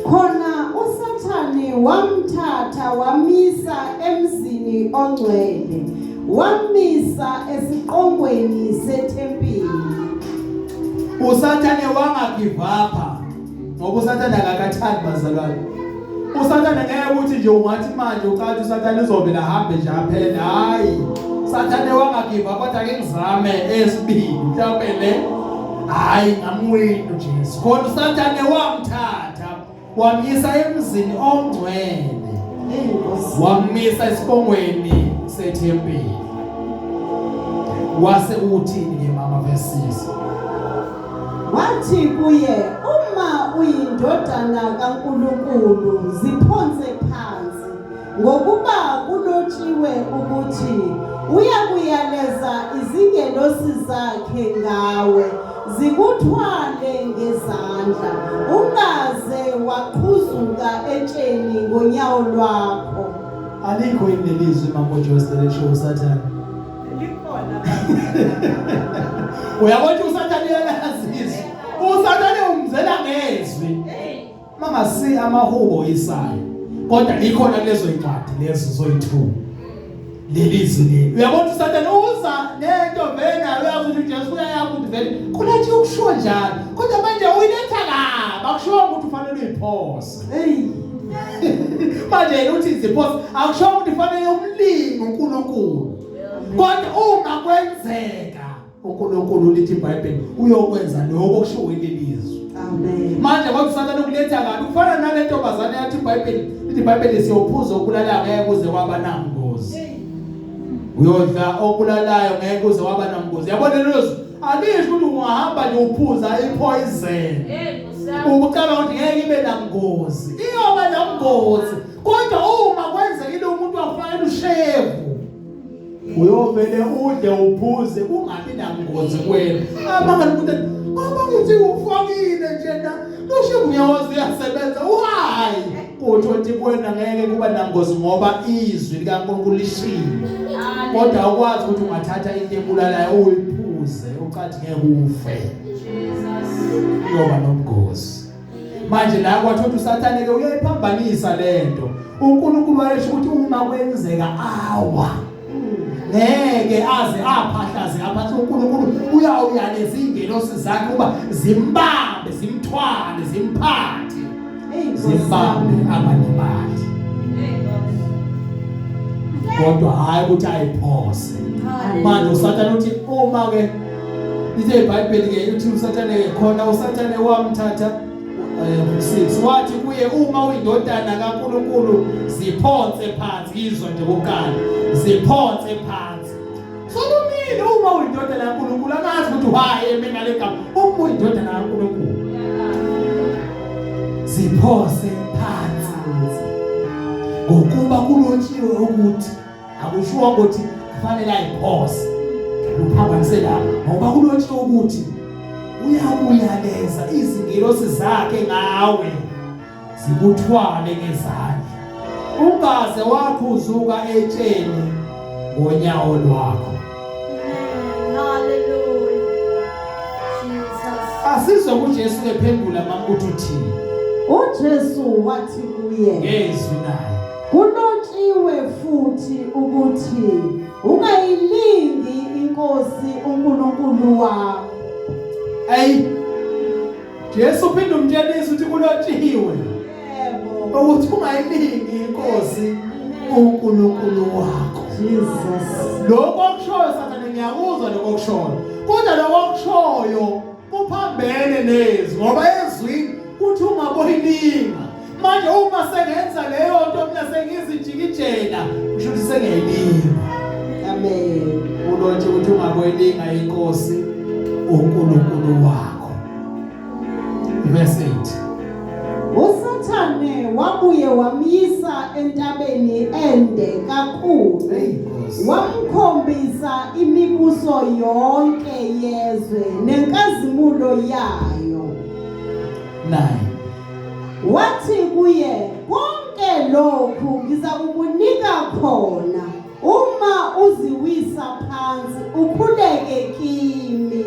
Khona uSathane wamthatha wamisa emzini ongcwele, wamisa esiqongweni sethempeli. Usathane wangagive up, ngoba usathane akakathandi, bazalwane. Usathane ngeke ukuthi nje ungathi manje ucathi usathane uzovela ahambe nje aphele. Hayi, sathane wangagive up, kodwa ake ngizame esibili, mhlawumbe le, hayi, ngamwini uJesu. Khona usathane wamthatha wamyisa emzini ongcwele, Hey Nkosi. wamisa esibongweni sethempeli. Wase uthini ke mama, verse 6? Wathi kuye, "Uma uyindodana kaNkulunkulu, ziphonse phansi, ngokuba kulotshiwe ukuthi uyakuyaleza izingelosi zakhe ngawe, zikuthwale ngezandla, ungaze waqhuzuka etsheni ngonyawo lwakho." Alikho yini lelizwi, mama Jose, lesho usathane? Likhona. Uyabona ukuthi usathane uyalazi izwi. Usathane umzela ngezwi. Mangasi amahubo Isaya, kodwa likhona kulezo incwadi lezo zoyi2 leli zwi leli. Uyabona ukuthi usathane uza nento vena, uyazi ukuthi uJesu uyayazi ukuthi vele kulethi ukusho njalo, kodwa manje uyiletha kabi. Akusho ukuthi ufanele uyiphose. Hey. Manje yena uthi iziphose, akusho ukuthi ufanele umlinge uNkulunkulu, kodwa uma kwenzeka uNkulunkulu, lithi iBhayibheli, uyokwenza lokho okushiwo yilelizwi. Amen. Manje kodwa usathane ukuletha kabi, kufana nale ntombazane yathi iBhayibheli, lithi iBhayibheli, siyophuza okulala, ngeke kuze kwaba namngozi, uyodla okulalayo, ngeke kuze waba namngozi. Yabona, lelo zwi alisho ukuthi ungahamba nje uphuza ipoison Hey Nkosi yami. ubucabanga ukuthi ngeke ibe namngozi. Iyoba namngozi, kodwa uma kwenzekile umuntu wafakela ushevu, uyovele udle uphuze kungabi namngozi kuwena. Amangani umuntu, "Ngoba ngithi ufakile nje na lo shevu, ngiyawazi uyasebenza, why?" Kuthi uthi kuwena ngeke kuba namngozi ngoba izwi likaNkulunkulu lishilo, kodwa awukwazi ukuthi ungathatha into ebulalayo uyiphuze ucathi ngeke ufe. Jesus. Iyoba nobungozi. Manje la kwathi ukuthi usathane ke uyayiphambanisa lento. uNkulunkulu wayesho ukuthi uma kwenzeka awa, ngeke aze aphahlaze aphathi. uNkulunkulu uyawuyaleza ingelosi zakhe ukuba zimbambe, zimthwale, zimphathe, Hey Nkosi. zimbambe angalimali, Hey Nkosi. kodwa hayi ukuthi ayiphose. Manje usathane uthi uma ke lithe iBhayibheli ke, uthi usathane ke khona, usathane wamthatha, 6, wathi kuye, "Uma uyindodana kaNkulunkulu, ziphonse phansi." Izwa nje kokuqala, ziphonse phansi. Solomile, uma uyindodana kaNkulunkulu, angazi ukuthi why eme ngale gama, uma uyindodana kaNkulunkulu, ziphose phansi, ngokuba kulotshiwe ukuthi, akushiwo ukuthi kufanele ayiphose, uphambanise lapho, ngoba kulotshiwe ukuthi uyakuyaleza izingilosi zakhe ngawe, zikuthwale ngezandla, ungaze waqhuzuka etsheni ngonyawo lwakho. Amen. Hallelujah. Jesus. Asizwe kuJesu ephendula, mama, ukuthi uthini. uJesu wathi kuye, Ngezwi naye. "Kulotshiwe futhi ukuthi ungayilingi inkosi uNkulunkulu wakho." Ayi, Jesu uphinda umtshelisa ukuthi kulotshiwe ukuthi ungayilingi inkosi uNkulunkulu wakho. Jesus. Lokho okushoyo sathane, ngiyakuzwa lokho okushoyo, kodwa lokho okushoyo kuphambene nezwi, ngoba ezwini kuthi ungaboyilinga. Manje uma sengenza leyo nto mina sengizijikijela, kusho ukuthi sengiyayilinga. Amen. Ulotshe ukuthi ungaboyilinga inkosi uNkulunkulu wakho. Verse 8. USathane wabuye wamyisa entabeni ende kakhulu. Hey Nkosi. Wamkhombisa imibuso yonke yezwe nenkazimulo yayo. 9. Wathi kuye, konke lokhu ngizakukunika khona uma uziwisa phansi ukhuleke kimi.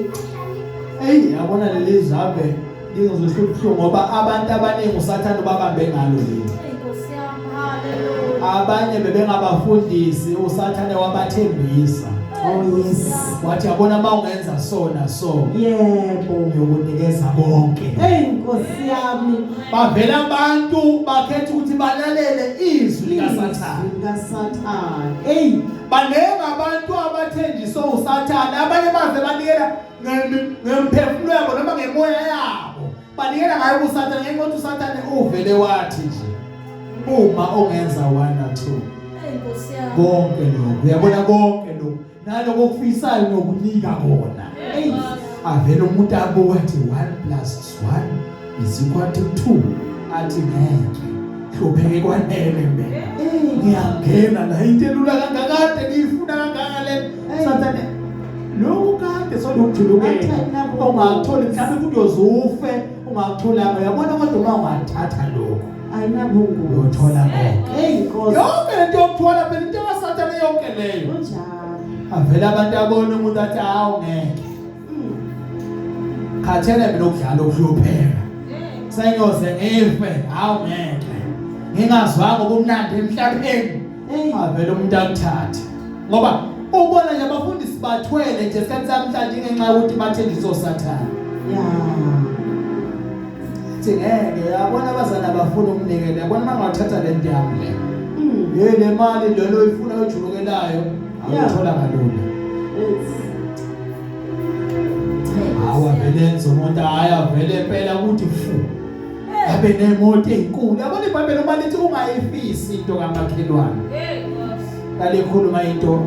Hey, yabona leli zabe lingizwisa ubuhlungu ngoba abantu abaningi uSathane ubabambe ngalo leli. Hey Nkosi yami, hallelujah. Abanye bebengabafundisi uSathane wabathembisa. Oh yes. Wathi yabona uma ungenza so na so Yebo. ngiyokunikeza konke. Hey Nkosi yami. Bavela abantu bakhetha ukuthi balalele izwi likaSathane. LikaSathane. Hey. Baningi abantu abathenjiswe uSathane, abanye baze banikela ngemphefumulo yabo noma ngemoya yabo. Banikela ngayo kuSathane ngenxa yokuthi uSathane uvele wathi nje uma ungenza 1 na 2 Hey Nkosi yami. konke lokhu, uyabona konke lokhu naloko okufisayo nokunika kona. Hey. Avele umuntu abuke athi 1 plus 1 is equal to 2, athi ngeke hlupheke kwanele mina. Hey. Ngiyangena la, into elula kangakade ngiyifuna kangaka le. Hey. Sathane lokhu kade solokujulukela ungakutholi, mhlawumbe futhi uyoze ufe ungakutholanga, uyabona. Kodwa uma ungathatha lokhu Ayinabungozi. uyothola konke. Hey Nkosi. Yonke lento yokuthola phela into kaSathane yonke leyo. Kunjalo. Avele abantu abone umuntu athi hawu ngeke, khathele mina ukudlala ukuhlupheka, sengiyoze ngife, hawu ngeke, ngingazwanga ubumnandi emhlabeni. Hey. Avele umuntu akuthathe ngoba ubona nje abafundisi bathwele nje esikhathi samhlanje ngenxa yokuthi bathenjiswe uSathane. Yeah. Thi ngeke, yabona abazali abafuna umnikelo, yabona uma ngathatha le nto yami le, hey, le mali lelo oyifuna oyijulukelayo awuthola kalula. Yes. Hawu, avele enze umuntu, hhayi avele impela ukuthi fu abe nemoto ezinkulu. Yabona iBhayibheli uma lithi ungayifisi into kamakhelwane, Hey Nkosi. lalikhuluma into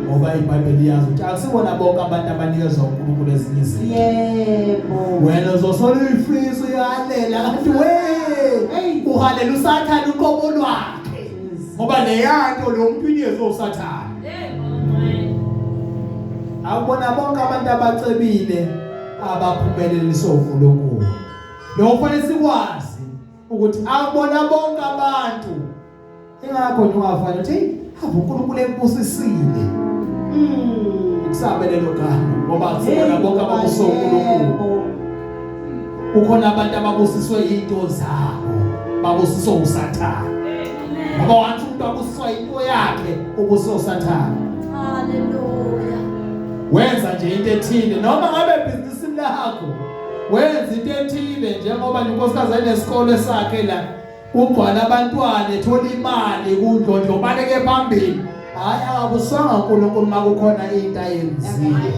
ngoba iBhayibheli liyazi ukuthi akusibona bonke abantu abanikezwa uNkulunkulu ezinye izinto. Yebo. Wena uzosola uyifisa uyalela kanti we Hey. uhalela uSathane uqobo lwakhe, ngoba leyanto lo muntu inikezwe uSathane. Hey Nkosi. Akubona bonke abantu abacebile abaphumeleliswa uNkulunkulu. Lokho kufanele sikwazi ukuthi akubona bonke abantu. Ingakho nje ungafani uthi hey, ave uNkulunkulu ekubusisile. Kusabe lelo gama ngoba akusibona bonke ababusiswe uNkulunkulu. Kukhona abantu ababusiswe into zabo, babusiswe uSathane. Ngoba wathi umuntu abusiswa into yakhe, ubusiswe uSathane. Hallelujah. Wenza nje into ethile noma ngabe ebhizinisini lakho wenza into ethile, njengoba nje unkosikazi enesikole sakhe la ugcwala abantwana ethola imali kundlondlobaleke phambili, hhayi akabuswanga uNkulunkulu uma kukhona into ayenzile.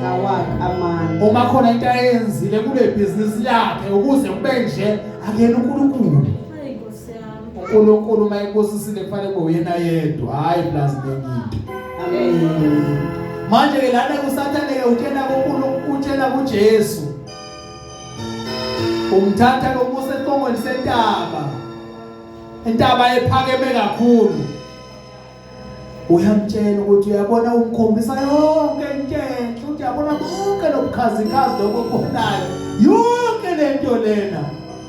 Lawakhe amandla. Uma khona into ayenzile kule bhizinisi lakhe ukuze kube nje akuyena uNkulunkulu. Hey Nkosi yami. uNkulunkulu uma ekubusisile kufanele kube uyena yedwa, hhayi plus nenye into. Amen. Manje ke lana kuSathane ke utshela kuNkulunkulu, utshela kuJesu, umthatha lomusa esicongweni sentaba, intaba ephakeme kakhulu. Uyamtshela ukuthi uyabona, umkhombisa yonke into enhle, uthi uyabona konke lobukhazikhazi lokho okubonayo, yonke lento lena.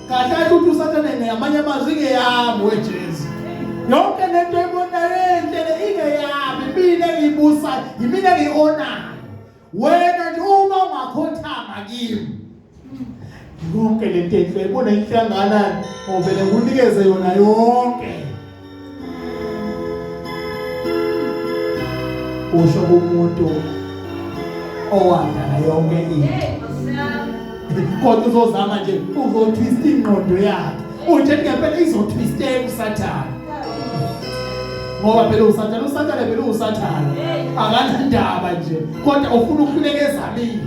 Kahle kahle uthi uSathane ngamanye amazwi ingeyami weJesu, yonke lento oyibonayo enhle le ingeyami, mina engiyibusayo, yimina engiyi-onayo. Wena nje uma ungakhothama kimi, yonke lento enhle uyibona inhle kangakanani, ovele ngikunikeze yona yonke. Usho kumuntu owadala yonke into. Hey Nkosi yami. Kodwa uzozama nje uzotwist ingqondo yakhe, uthi ngempela izotwisteka uSathane, ngoba phela uSathane, uSathane phela uSathane akanandaba nje, kodwa ufuna ukuhluleka ezamile.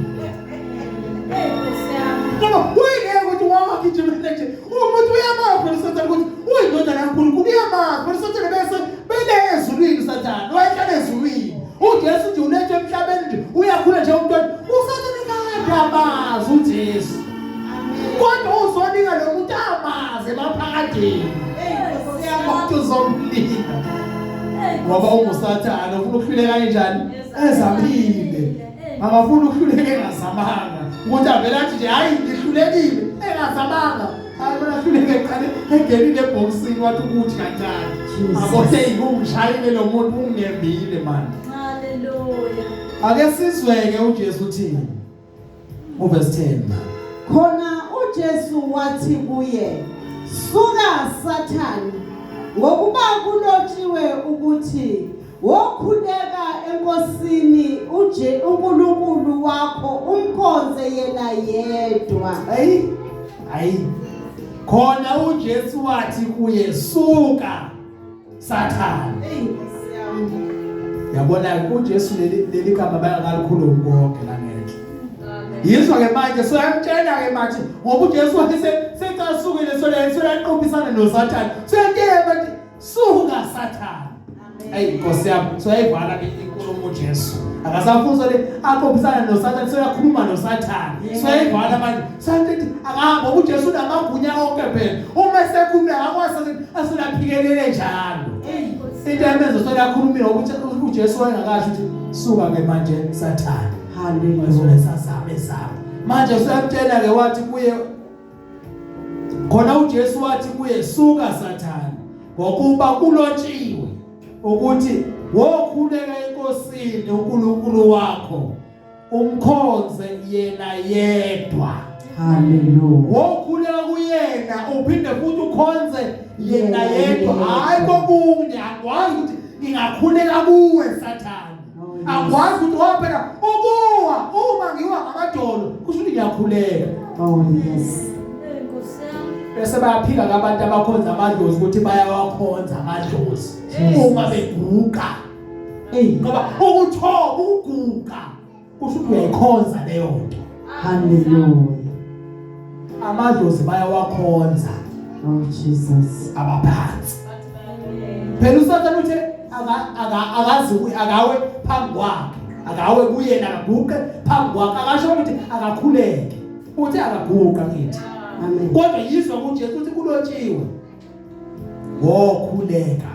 Hey Nkosi yami. Ngoba uyingeke ukuthi wangagijimela nje umuntu uyamazi phela uSathane ukuthi Uyindodana kaNkulunkulu, uyamazi. Phela uSathane bese bele ezulwini, uSathane wayehlala ezulwini. UJesu nje ulethwe emhlabeni nje, uyakhula nje umntwana. USathane kade amazi uJesu. Kodwa uzonika lo muntu amazi emaphakadeni. Hey, Nkosi yami. Umuntu uzomlinga. Ngoba unguSathane, ufuna ukuhluleka kanjani? Ezamile. Akafuni ukuhluleka engazamanga. Ukuthi avele athi nje hayi ngihlulekile engazamanga. Hayi mina hluleke eqale engenile ebhokisini wathi ukuthi kanjani. Jesus. Abothe ngumshayile lo muntu ungembile manje. Hallelujah. Ake sizweke uJesu uthini. Uverse 10. Khona uJesu wathi kuye, "Suka Sathane, ngokuba kulotshiwe ukuthi wokhuleka eNkosini uje uNkulunkulu wakho umkhonze yena yedwa." Hayi. Hayi. Khona uJesu wathi kuye suka Sathane. Hey, Nkosi yami. Yabona uJesu leli gama bayangalikhulumi konke la ngenhla. Amen. Yizwa ke manje soyamtshela ke manje ngoba uJesu wathi secasukile soyaqophisana noSathane. Soyamtshela manje suka Sathane. Hey Nkosi yami soyayivala ke inkulumo uJesu. Akasafuni le aqophisana noSathane, soyakhuluma noSathane. Soyayivala manje. Sathi akahamba ngoba uJesu unamagunya onke phela. Uma esekhuluma akwazi asolaphikelele njalo. Into emenza soyakhulumile ukuthi uJesu wayengakasho ukuthi suka ke manje Sathane. Hallelujah. Wazolesazame zami. Manje usuyamtshela ke wathi kuye khona uJesu wathi kuye suka Sathane ngokuba kulotshiwe ukuthi wokhuleka eNkosini uNkulunkulu wakho umkhonze yena yedwa. Hallelujah. Wokhuleka kuyena uphinde futhi ukhonze yena yedwa, hayi kokunye. Akwazi ukuthi ngingakhuleka kuwe Sathane. Akwazi ukuthi ngoba phela ukuwa uma ngiwa ngamadolo kusho ukuthi ngiyakhuleka. Oh yes. Hey, Nkosi yami. Bese bayaphika abantu abakhonza amadlozi ukuthi bayawakhonza amadlozi uma beguqa. Hey. Ngoba ukuthoba ukuguqa kusho ukuthi uyayikhonza leyo nto. Hallelujah. Amadlozi bayawakhonza Oh Jesus. abaphansi. Phela uSathane uthe akazi akawe phambi kwakhe, akawe kuyena, akaguqe phambi kwakhe, akasho ukuthi akakhuleke, uthe akaguqa ngithi. Amen. Kodwa yizwa kuJesu ukuthi kulotshiwe wokhuleka,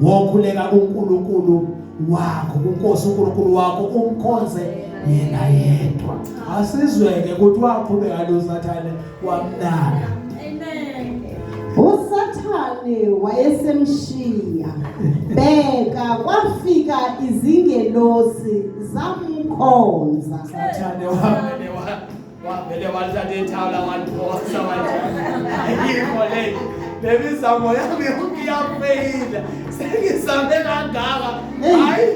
wokhuleka kuNkulunkulu wakho, kuNkosi uNkulunkulu wakho, umkhonze yena yedwa. Asizweke ukuthi waqhubeka lo Sathane wamnaka. Amen. uSathane wayesemshiya. Bheka kwafika izingelosi zamkhonza. Sathane wavele wathatha ithawula waliphosa wathi ayikho le lemizamo yami yonke iyafeyila, sengizame kangaka, hayi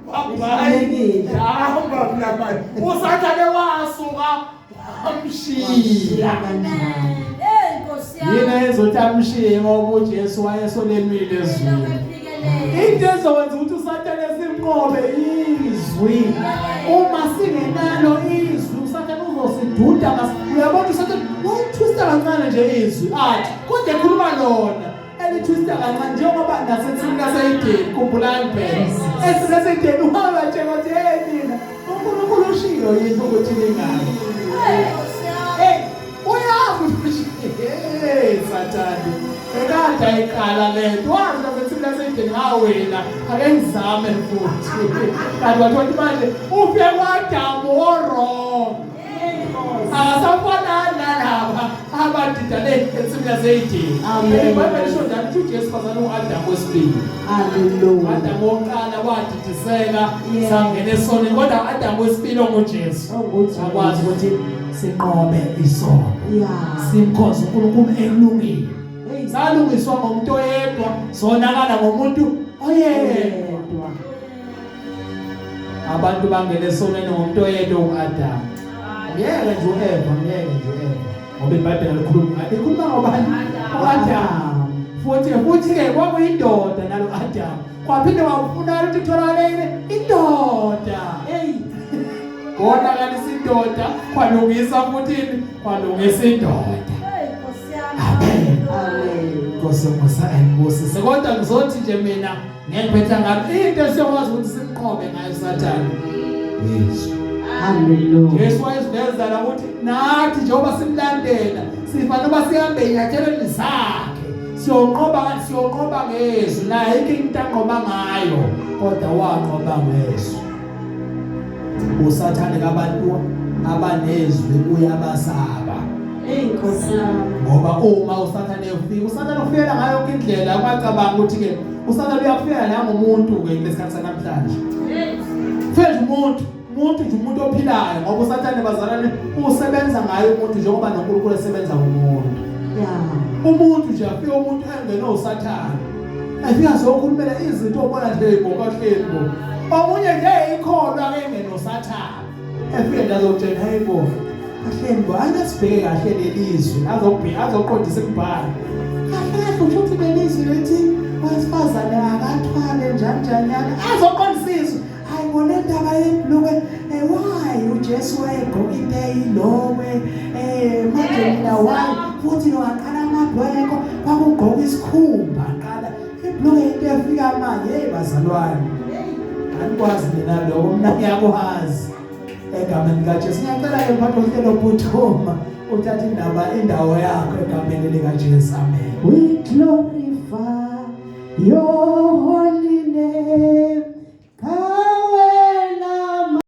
Ihlulekile. hamba mina manje. USathane wasuka wamshiya. Kanjani? Hey, Nkosi yami. Yini ezothi amshiye? Ngoba uJesu wayesolemile ezwini. Into ezokwenza ukuthi uSathane simnqobe izwi. Uma singenalo izwi uSathane uzosiduda. Uyabona uSathane wayithwista kancane nje izwi athi kodwa ekhuluma lona elithwista kancane, njengoba nasensimini yaseYideni, khumbulani phela ensimini yaseYideni wabatshela ukuthi hey nina uNkulunkulu ushilo yini ukuthi ningabi. Hey, Nkosi yami. Hey, uyazi ukuthi hey Sathane ekade ayiqala lento, wazi nasensimini yaseYideni ngawena ake ngizame futhi. Kanti wathi manje ufike kwaAdamu o-wrong, akasafanani nalaba abadidane ensimini yaseYideni. Amen. IBhayibheli lisho njalo ukuthi uJesu bazana u-Adamu wesibili. Hallelujah. Adamu wokuqala wadidiseka Yeah. sangena esonweni, kodwa u-Adamu wesibili onguJesu Ongujesu. akwazi ukuthi sinqobe isono, Yeah. simkhonze uNkulunkulu ekulungile. Hey. Salungiswa ngomuntu oyedwa, sonakala ngomuntu oyedwa. Yedwa. Abantu bangena esonweni ngomuntu oyedwa u-Adamu. Ngeke nje u-Eva, ngeke nje u-Eva, ngoba iBhayibheli alikhulumi ngaye, likhuluma ngobani? U-Adamu. Futhi ke kwakuyindoda nalo Adamu, kwaphinde wafunakala ukuthi kutholakale indoda. Hey. Konakalisa indoda, kwalungisa futhi kwalungisa indoda. Hey, Nkosi yami. Amen. Amen. Inkosi yomusa ayibusise. Kodwa ngizothi nje mina ngengiphetha ngami into esiyokwazi ukuthi simnqobe ngayo Sathane. Yesu. Hallelujah. Jesu wayesiveza la ukuthi nathi njengoba simlandela sifanele uba sihambe enyathelweni zakhe. Siyonqoba siyonqoba ngezwi naye ayikho into anqoba ngayo kodwa wanqoba ngezwi. usathane kabantu abanezwi kuye abasaba Hey Nkosi yami. ngoba uma usathane efika usathane ufikela ngayo yonke indlela ungacabanga ukuthi ke usathane uyakufika nangomuntu ke kulesikhathi sanamhlanje fika nje umuntu umuntu nje umuntu ophilayo ngoba usathane bazalwane usebenza ngayo umuntu njengoba noNkulunkulu esebenza ngomuntu Yeah. umuntu nje afike umuntu engene usathane afika azokhulumela izinto obona nje ngokahleli bo omunye nje ikholwa ke engene usathane efike nje azokutshela hey bo kahleni bo ayasibheke kahle lelizwi azokubheka azoqondisa imibhalo kahle kahle usho ukuthi lelizwi lithi wesifazane akathwale njani njanyana azoqondisa izwi hayi ngole ndaba yebhlukwe why uJesu wayegqoka into eyilokwe manje mina why futhi lo aqala amabhloko kwakugqoka isikhumba qala ibhlukwe into efika manje hey bazalwane anikwazi mina lokho mina ngiyakwazi egameni likaJesu ngiyacela ke mphathi wohlelo phuthuma uthathe indaba indawo yakho egameni likaJesu amen We glorify your holy name.